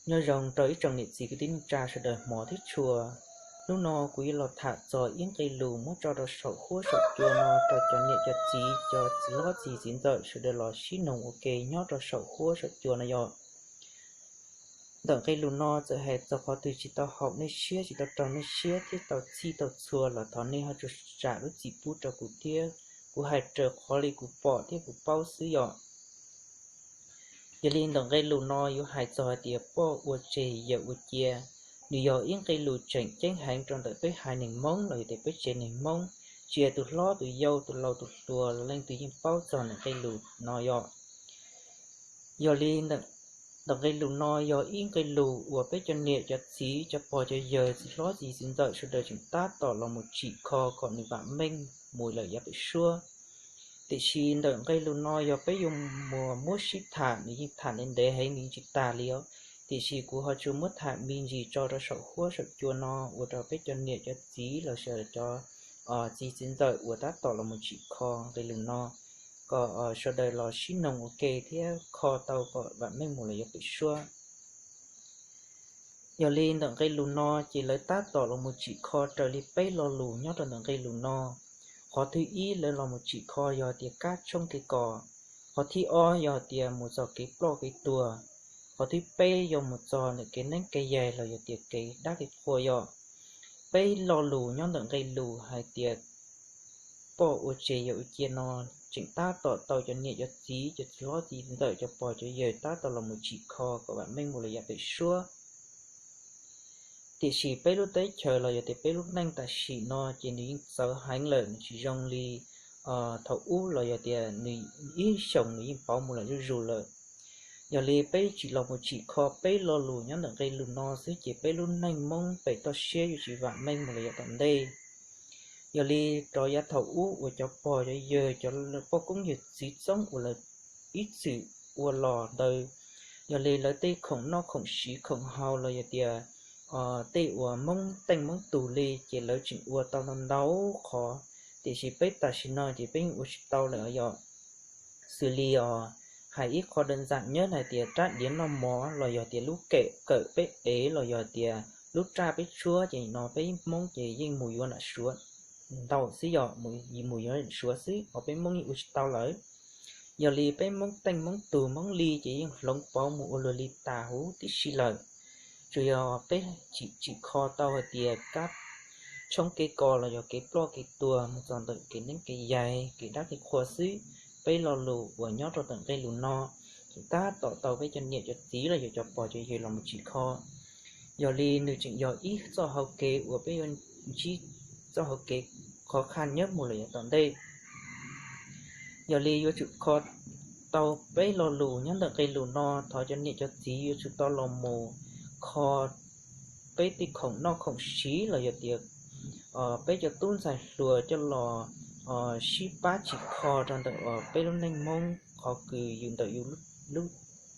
Nyob zoo rau ib tsoom niam txiv kwv tij neej tsa sawv daws hmov thiab tshua. Hnub no kuv yuav los tham txog ib nqe lus muab tso rau saum huab saum cua no rau cov niam cov txiv, cov txiv hlob txiv txiv ntxawm sawv daws los sib noog ua ke nyob rau saum huab saum cua no yog. Ntawm nqe lus no txawm hais txog qhov twg tsis tau haum nej siab, tsis tau raug nej siab thiab tau txhij tau txhua los thov nej ho tsuas zam lub txim pub rau kuv thiab. Kuv hais raws qhov li kuv pom thiab kuv paub xwb yom. Yog li ntawm nqe lus no yuav hais txog hais tias poj ua tseg yawm ua cia. Nws yog ib nqe lus tseem ceeb heev rau ntawm peb haiv neeg Hmoob los yog tias peb tsev neeg Hmoob, tsis hais tus hlob tus yau tus laus tus hluas los leej twg yeej paub txog ntawm nqe lus no yom. Yog li ntawm nqe lus no yog ib nqe lus uas peb cov niam cov txiv cov pog cov yawg txiv hlob txiv txiv ntxawm sawv daws tseem tab tom los mus tsim kho kom nws vam meej mus lawm yav pem suab. Tiam sis ntawm nqe lus no yog peb yuav mus muab sib tham nws yeej tham ntev ntev heev nws yeej tsis tas li os. Tiam sis kuv ho tsuas muab tham me ntsis tso rau saum huab saum cua no ua rau peb cov niam cov txiv los sis cov txiv txiv ntxawm uas tab tom los mus tsim kho nqe lus no kom sawv daws los sib noog ua ke thiab kho tau kom vam meej mus lawm yav pem suab. Yog li ntawm nqe lus no ces lawv tab tom los mus tsim kho raws li peb lo lus nyob rau ntawm nqe lus no. Qhov thib ib lawv los mus tsim kho yog tias kab tshoob kev kos. Qhov thib ob yog tias mus txog kev ploj kev tuag. Qhov thib peb yog mus txog ntawm kev neeb kev yaig los yog tias kev dab kev qhua yom. Peb lo lus nyob ntawm nqe lus hais tias poj ua tseg yawm ua cia no tseem tab tom tau cov niam cov txiv cov txiv hlob txiv ntxawm cov pog cov yawg tab tom los mus tsim kho kom vam meej mus lawm yav pem suab. Tiam sis peb lub teb chaws los yog tias peb lub neej tam sim no ces nws yeej txawv heev lawm, nws tsis zoo li thaum ub los yog tias nws ib xyoos nws yeej pauv mus lawm zuj zus lawm. Yog li peb tsis los mus tsim kho peb lo lus nyob ntawm nqe lus no xwb ces peb lub neej Hmoob pem toj siab yuav tsis vam meej mus lawm yav tom ntej. Yog li rov yav thaum ub uas cov pog cov yawg cov poj koob yawg txwv txoob uas lawv ib txwm ua los ntawd, yog li lawv tej khoom noj khoom siv khoom haus los yog tias tej uas Hmoob teej Hmoob tus li ces lawv tseem ua tau ntau ntau qhov. Tiam sis peb tam sim no ces peb yeej ua tsis tau lawm yom. Xws li os, hais ib qho daws ntxam nyob hais tias rab diav noj mov los yog tias lub kawm peb ev los yog tias lub raj peb tshuab ces no peb Hmoob ces yeej mus yuav nram Suav ntau xwb yom, mus yuav nram Suav xwb os, peb Hmoob yeej ua tsis tau lawm. Yog li peb Hmoob teej Hmoob tug Hmoob li ces yeej hloov pauv mus ua luag li tas huv tib si lawm. Tsuas yog peb tsis tsim kho tau hais tias kab tshoob kev kos los yog kev ploj kev tuag mus txog ntawm kev neeb kev yaig kev dab kev qhua xwb. Peb lo lus uas nyob rau ntawm nqe lus no tseem tab tom tau peb cov niam cov txiv los yog cov pog cov yawg los mus tsim kho. Yog li nws tseem yog ib txoj hau kev uas peb yuav ntsib txoj hau kev qhov khaj nyob mus lawm yav tom ntej. Yog li yuav tsum kho tau peb lo lus nyob ntawm nqe lus no, thov cov niam cov txiv yuav tsum tau los mus kho peb tej khoom noj khoom siv los yog tias peb cov tub ntxhais hluas coj los sib pab tsim kho rau ntawm peb lub neej Hmoob qhov kws yus ntawm yus lub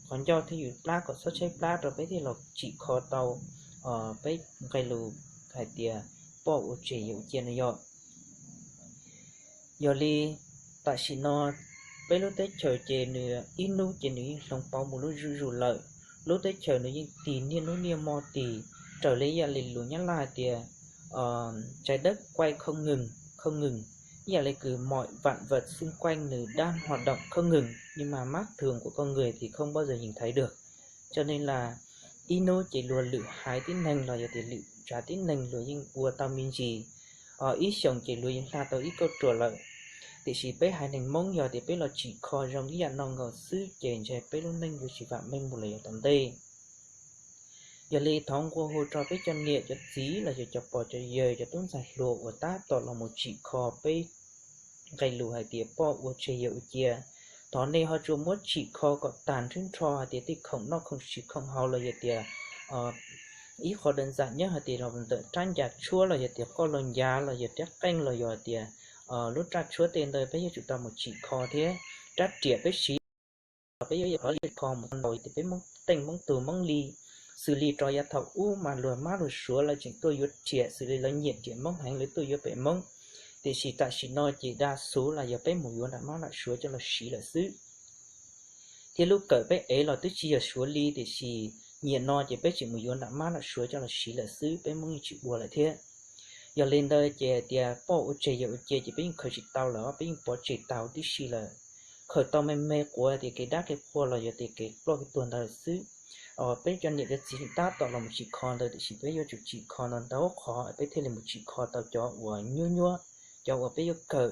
qhov ncauj thiab yus plab kom txhob tshaib plab rau peb thiaj los tsim kho tau peb nqe lus hais tias poj ua tseg yawm ua cia no yom. Yog li tam sim no peb lub teb chaws ces nws ib hnub ces nws yeej hloov pauv mus lub zuj zus lawm. Lub teb chaws nws yeej tig niaj hnub niaj hmo tig, raws li ib yam li lus Nyab Laj hais tias trái đất quay không ngừng, không ngừng, ib yam li kws mọi vạn vật xung quanh nws đang hoạt động không ngừng nhưng mà mắt thường của con người thì không bao giờ nhìn thấy được. Cho nên là ib hnub ces luag lwm haiv tib neeg los yog tias lwm tsav tib neeg luag yeej ua tau me ntsis, ib xyoos ces luag yeej hla tau ib kauj ruam lawm. Tiam sis peb haiv neeg Hmoob yog tias peb los tsim kho zoo ib yam no nkaus xwb ces ntshe peb lub neej yuav tsis vam meej mus lawm yav tom ntej. Yog li thov nqua hu rau peb cov niam cov txiv los yog cov pog cov yawg cov tub ntxhais hluas uas tab tom los mus tsim kho peb nqe lus hais tias poj ua tseg yawm ua cia, thov nej ho tsuas muab tsim kho kom tag nrhib nrho hais tias tej khoom noj khoom siv khoom haus los yog tias ib qho daws ntxam nyob hais tias los ntawm rab ncas tshuab los yog tias qoj laug ncav los yog rab qeej los yog tias lub raj tshuab tej ntawd peb yuav tsum tau mus tsim kho thiab rab riam peb siv peb yuav kho mus tau ntau tias peb Hmoob teej Hmoob tug Hmoob li. Xws li rau yav thaum ub mas luag Mab luag Suav lawv tseem tuaj yuav riam, xws li lawv nyiam riam Hmoob heev lawv tuaj yuav pem Hmoob. Tiam sis tam sim no ces dag xuv los yog peb mus yuav nram Mab nram Suav coj los siv lawm xwb. Thiab lub kawm peb ev los twb tsis yog Suav li tiam sis Nyiam no ces peb tseem mus yuav nram mab nram suav coj los siv lawm xwb, peb Hmoob yeej tsis ua lawm thiab. Yog li ntawd ces hais tias poj ua tseg yawg ua cia ces peb yeej khaws tsis tau lawm, peb yeej pov tseg tau tib si lawm. Khaws tau me me quav tias kev dab kev qhua los yog tias kev ploj kev tuag ntawd lawm xwb. Peb cov niam cov txiv tab tom los mus tsim kho ntawd tiam sis peb yuav tsum tsim kho ntau ntau qhov peb thiaj li mus tsim kho tau cov uas nyuab nyuab, cov uas peb yuav kawm.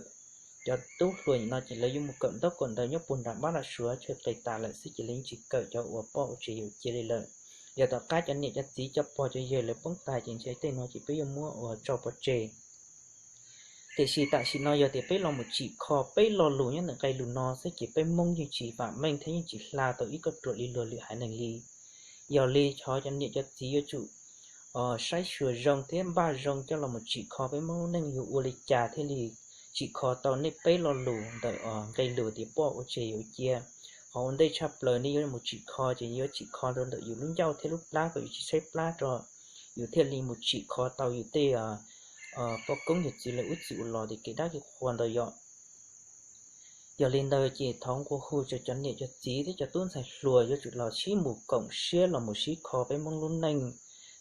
Cov tub hluas no ces lawv yuav mus kawm ntaub kawm ntawv nyob puag nram mab nram suav chaw qis tas lawm xwb ces lawv yeej tsis kawm cov uas poj ua tseg yawg cia li lawm. Yog tom qab cov niam cov txiv cov pog cov yawg lawv poob tas ces ntshe tej no ces peb yuav muab ua tso pov tseg. Tiam sis tam sim no yog tias peb los mus tsim kho peb lo lus nyob ntawm nqe lus no xwb ces peb Hmoob yeej tsis vam meej thiab yeej tsis hla tau ib kauj ruam li luag lwm haiv neeg li. Yog li thov cov niam cov txiv yuav tsum saib xyuas zoo thiab npaj zoo coj los mus tsim kho peb Hmoob lub neej yuav ua li cas thiaj li tsim kho tau nej peb lo lus ntawm nqe lus tias poj ua tseg yawg cia. Qhov ua ntej tshaj plaws nej yuav mus tsim kho ces yuav tsim kho rau ntawm yus lub ncauj thiab lub plab kom yus tsis tshaib plab rau, yus thiaj li mus tsim kho tau yus tej poj koob yawm txwv lawv ub txwm ua los tias kev dab kev qhua ntawd yom. Yog li ntawd ces thov nqua hu rau cov niam cov txiv thiab cov tub ntxhais hluas yuav tsum los sib mus koom siab los mus sib kho peb Hmoob lub neej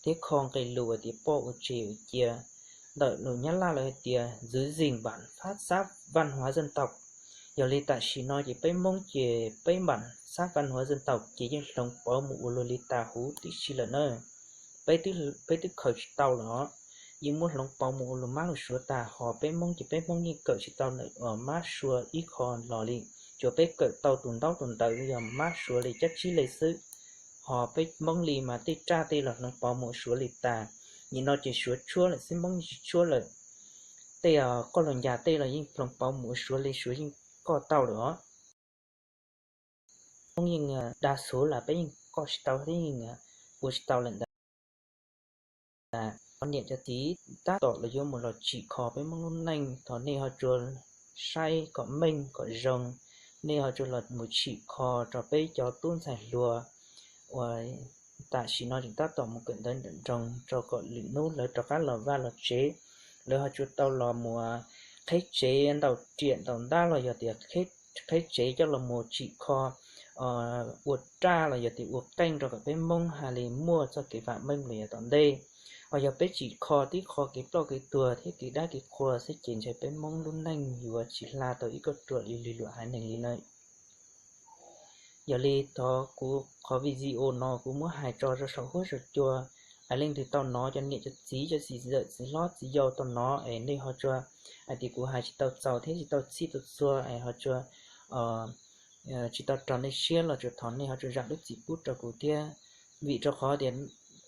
thiab kho nqe lus tias poj ua tseg yawg cia ntawm lus Nyab Laj lawv hais tias giữ gìn bản sắc văn hóa dân tộc. Yog li tam sim no ces peb Hmoob ces peb bản sắc văn hóa dân tộc ces yeej hloov pauv mus ua luag li tas huv tib si lawm na. Peb twb khaws tsis tau los yeej muab hloov pauv mus ua luag mab luag suav tas, ho peb Hmoob ces peb Hmoob yeej kawm tsis tau ntawm mab suav ib qho los li. Tsuas peb kawm tau tus ntaub tus ntawv yog mab suav li cab tsib li xwb, ho peb Hmoob li mas tej raj tej los hloov pauv mus ua suav li tas. Nim no ces suav tshuab lawm xwb Hmoob yeej tsis tshuab lawm. Tej koj los ncas tej los yeej hloov pauv mus ua suav li suav yeej koj tau lawm os. Hmoob yeej dag xuv las peb yeej koj tsis tau thiab yeej ua tsis tau lawm ntawd. Cov niam cov txiv tab tom los yuav mus los tsim kho peb Hmoob lub neej, thov nej ho tsuas saib kom meej kom zoo, nej ho tsuas los mus tsim kho rau peb cov tub ntxhais hluas uas tam sim no tseem tab tom mus kawm ntawv nroog rau kom lwm hnub lawv rov qab los vaj los tsev, lawv ho tsuas tau los mus qheb tsev ntaus riam ntaus ntab los yog tias qheb tsev coj los mus tsim kho ua raj los yog tias ua qeej rau kom peb Hmoob hais li muaj txoj kev vam meej los yav tom ntej. Ho yog peb tsim kho tib qho kev ploj kev tuag thiab kev dab kev qhua xwb ces ntshe peb Hmoob lub neej yuav tsis hla tau ib kauj ruam li luag haiv neeg li na. Yog li thov kuv qhov video no kuv muab hais tso rau saum huab saum cua, hais leej twg tau hnov, cov niam cov txiv cov txiv ntxawm txiv hlob txiv yau tau hnov es nej ho tsuas hais tias kuv hais tsis tau txaus thiab tsis tau txhij tau txhua es ho tsuas tsis tau raug nej siab los tsuas thov nej ho tsuas zam lub txim pub rau kuv thiab. Vim rau qhov tias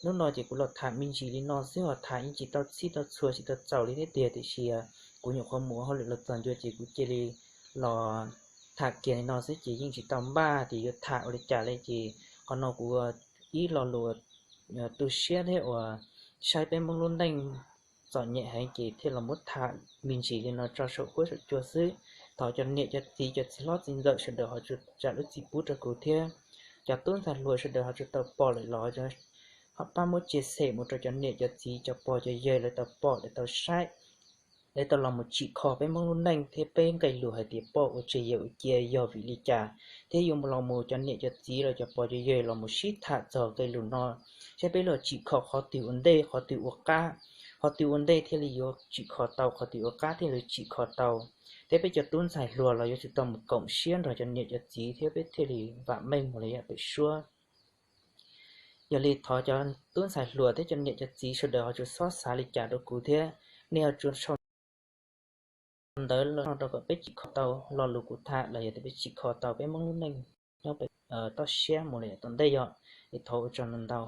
hnub no ces kuv los tham me ntsis li no xwb ho tham yeej tsis tau txhij tau txhua tsis tau txaus li thiab tiag, tiam sis kuv nyuam qhuav mus ua hauj lwm los txog ncua ces kuv cia li los tham kiag li no xwb ces yeej tsis tau npaj tias yuav tham ua li cas li ces qhov no kuv ib lo lus tu siab thiab uas saib peb Hmoob lub neej txom nyem heev ces thiaj los muab tham me ntsis li no tso saum huab saum cua xwb. Thov cov niam cov txiv cov txiv hlob txiv ntxawm sawv daws ho tsuas zam lub txim pub rau kuv thiab. Cov tub ntxhais hluas sawv daws ho tsuas tau pom lawm los ho pab muab tsia xem mus rau cov niam cov txiv cov pog cov yawg lawv tau pom lawv tau saib, lawv tau los mus tsim kho peb Hmoob lub neej thiab peb nqe lus hais tias poj ua tseg yawg ua cia yog vim li cas, thiab yuav los mus cov niam cov txiv los cov pog cov yawg los mus sib tham txog nqe lus no, saib peb los tsim kho qhov twg ua ntej qhov twg ua qab, qhov twg ua ntej thiaj li yuav tsim kho tau, qhov twg ua qab thiaj li tsim kho tau. Thiab peb cov tub ntxhais hluas los yuav tsum tau mus koom siab nrog cov niam cov txiv thiab peb thiaj li vam meej mus li yam pem suab. Yog li thov cov tub ntxhais hluas thiab cov niam cov txiv sawv daws ho tsuas xob xav li cas rau kuv thiab, nej ho tsuas sau ntawv los rau kom peb tsim kho tau lo lus kuv tham los yog tias peb tsim kho tau peb Hmoob lub neej nyob pem toj siab mus li tom ntej yog. Es thov ua tsaug ntau ntau.